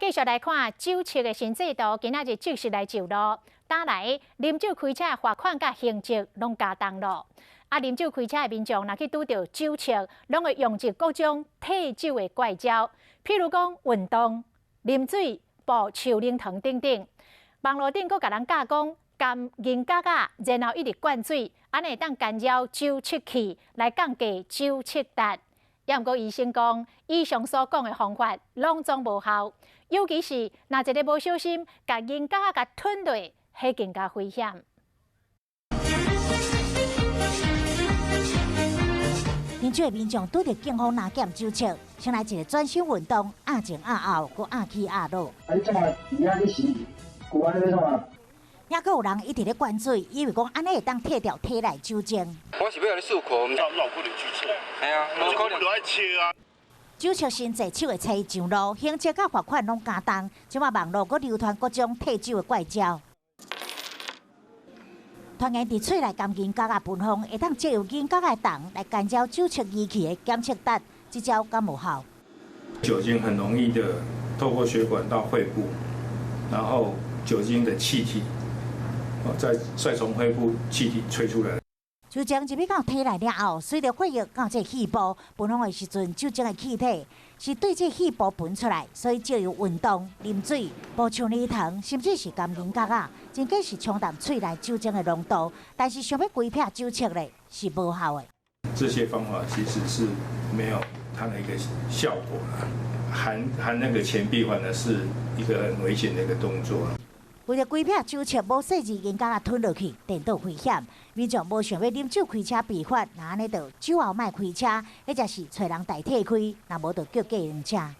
繼續來看酒測的新制度，今仔日正式來上路。今來啉酒開車罰款佮刑責攏加重咯。啊，啉酒開車的民眾若去拄著酒測，攏會用盡各種退酒的怪招，譬如講運動、啉水、補樹奶糖等等。網路頂閣共人教講，含銀角仔，然後一直灌水，按呢會當干擾酒測器來降低酒測值。也毋過醫生講，以上所講的方法攏總無效，尤其是若一个無小心，共銀角仔共吞落，彼更加危險。啉酒的民眾拄著警方若檢酒測，先來一个全身運動，壓前壓後，閣壓起壓落。啊！你這馬佇遐你是舊安咧創啊？猶閣有人一直咧灌水，以為講按呢會當退掉體內酒精。我是欲予你試看，哪有可能酒測？嘿啊，無可能就愛測啊！酒測新制手會揣上路，刑責佮罰款攏加重。這馬網路閣流傳各種退酒的怪招。傳言佇喙內含銀角仔噴風，會當藉由銀角仔的重來干擾酒測儀器的檢測值，這招敢有效？酒精很容易的透過血管到肺部，然後酒精的氣體，再從肺部氣體吹出來。酒精入去到體內了後，隨著血液到這肺部噴風的時陣，酒精的氣體是對這肺部噴出來，所以藉由運動、啉水、補樹奶糖，甚至是含銀角仔，真假是沖淡喙內酒精的濃度，但是想欲規撇酒測咧是無效的。這些方法其實是沒有它的一個效果啦，含含那個錢幣反而是一個很危險的一個動作。為著規撇酒測無細緻銀角仔吞落去，顛倒危險。民眾無想欲啉酒開車被罰，若按呢就酒後莫開車，或者是揣人代替開，若無就叫計程車。